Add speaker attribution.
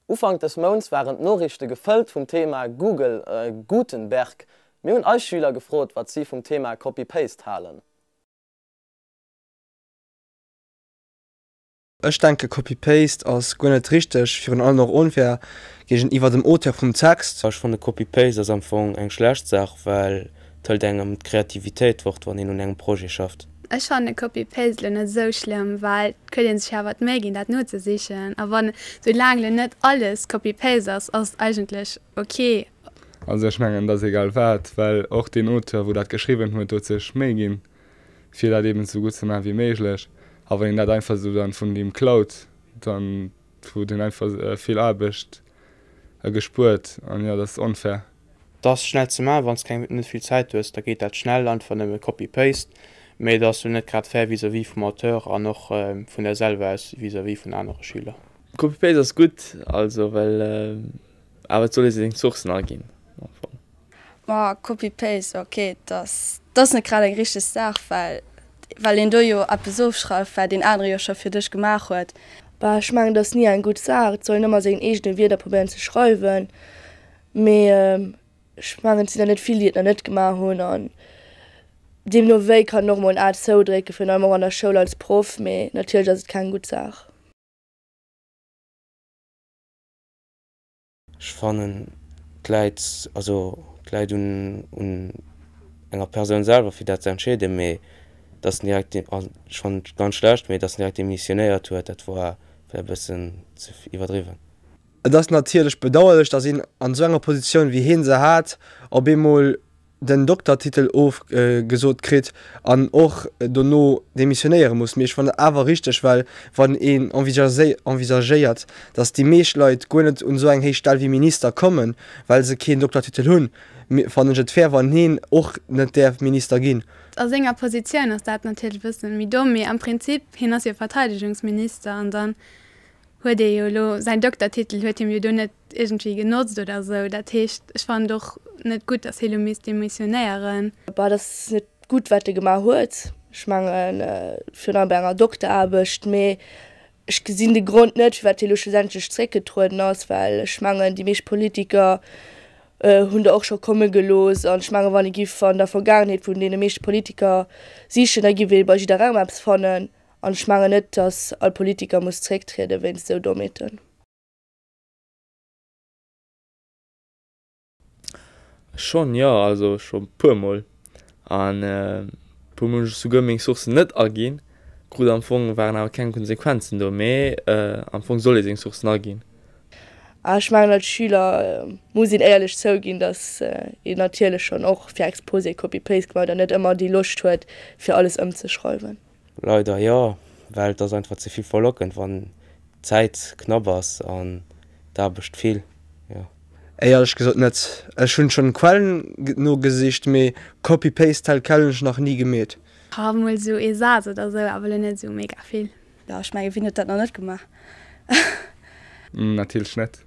Speaker 1: Ufank des Mounts waren d'Noriichte gefëllt vum Thema Google Gutenberg. Mir hunn eis Schüler gefrot, wat si vum Thema Copy-Paste halen.
Speaker 2: Ech denke Copy-Paste ass guer net richteg, virun allem och onfair géigeniwwer dem Auteur vum Text.
Speaker 3: Ech fanne Copy-Paste ass am Fong eng schlecht Saach, well et hëlt engem d'Kreativitéit fort wann een un engem Projet schafft.
Speaker 4: Ech fanne Copy-Paste lo net esou schlëmm, well et huet een sech awer d'Méi ginn dat nozesichen a wann sou laang lo net alles Copy-Paste ass, ass et eigentlech ok.
Speaker 5: Also ech mengen et ass egal wat, well och deen Auteur wou dat geschriwwen huet huet sech Méi ginn fir dat eben esou gutt ze maachen wéi méiglech. A wann een dat einfach esou dann vun deem klaut, dann huet een einfach vill Aarbecht gespuert an jo, dat ass onfair.
Speaker 6: Et ass schnell ze maachen, wann s keng net vill Zäit hues, da geet dat schnell, einfach nëmme Copy Paste, mee et ass jo net grad fair vis-à-vis vum Auteur an och vun der selwer aus vis-à-vis vun anere Schüler.
Speaker 7: Copy Paste ass gutt, also well awer et soll ee seng Sourcen aginn am Fong.
Speaker 8: Ma Copy Paste, ok, dat ass net grad eng richteg Saach, well well een do jo eppes ofschreift, wat een anere jo scho fir dech gemaach huet.
Speaker 9: Bah, ech mengen, dat ass ni eng gutt Saach. Et soll een ëmmer sengen eegene Wierder probéieren ze schreiwen, mee ech mengen, et sinn der net vill, déi et nach net gemaach hunn an deemno wéi kann een och emol en A zoudrécken, virun allem och an der Schoul als Proff, mee natierlech ass et keng gutt Saach.
Speaker 3: Ech fannen et läit, also et läit un un enger Persoun selwer fir dat ze entscheeden, mee dass en direkt, ech fannen et ganz schlecht, mee dass en direkt demissionéiert huet, dat war vläicht e bëssen ze iwwerdriwwen.
Speaker 2: Et ass natierlech bedauerlech, datt een an esou enger Positioun wéi hien se hat, op eemol den Doktertitel ofgesot kritt an och dono demissionéiere muss. Mee ech fannen et awer richteg, well wann een envisagéiert, datt déi meescht Leit guer net un esou eng héich Stell wéi Minister kommen, well se keen Doktertitel hunn, fannen ech et fair, wann heen och net däerf Minister ginn.
Speaker 4: A senger Positioun ass dat natierlech e bëssen méi domm, mee am Prinzip, hien ass jo Verteidegungsminister an dann huet ee jo elo säin Doktertitel huet him jo do net iergendwéi genotzt oder esou. Dat heescht, ech fannen et och net gutt, datt hie lo misst demissionéieren.
Speaker 9: Bah, dat ass net gutt, wat e gemaach huet. Ech mengen, virun allem bei enger Dokteraarbecht. Mee ech gesinn de Grond net, firwat hie lo schlussendlech zréckgetrueden ass, well ech mengen, déi meescht Politiker hunn der och scho komme gelooss. An ech mengen, wann ee giff an der Vergaangenheet vun deene meeschte Politiker sichen, da giff ee bei jidderengem eppes fannen. An ech mengen net, datt all Politiker muss zrécktriede wéinst esou Dommheeten.
Speaker 7: Schonn, jo, also scho puer mol. An puer mol hunn ech souguer meng Sourcen net aginn krut. Am Fong waren awer keng Konsequenzen do, mee am Fong soll ee seng Sourcen aginn.
Speaker 9: Ah, ech mengen als Schüler muss een éierlech zouginn, datt een natierlech schonn och fir Exposé Copy-Paste gemaach huet an net ëmmer déi Loscht huet fir alles ëmzeschreiwen.
Speaker 3: Leider jo, well et ass einfach ze vill verlockend wann d'Zäit knapp ass an d'Aarbecht vill, jo.
Speaker 2: Éierlech gesot net. Ech hunn schonn Quellen nogesicht, mee Copy Paste Tel quel hunn ech nach ni gemeet.
Speaker 4: Ha mol sou ee Saz oder sou, awer lo net sou mega vill.
Speaker 8: Jo, ech mengen, wien huet dat nach net gemaach?
Speaker 5: Natierlech net.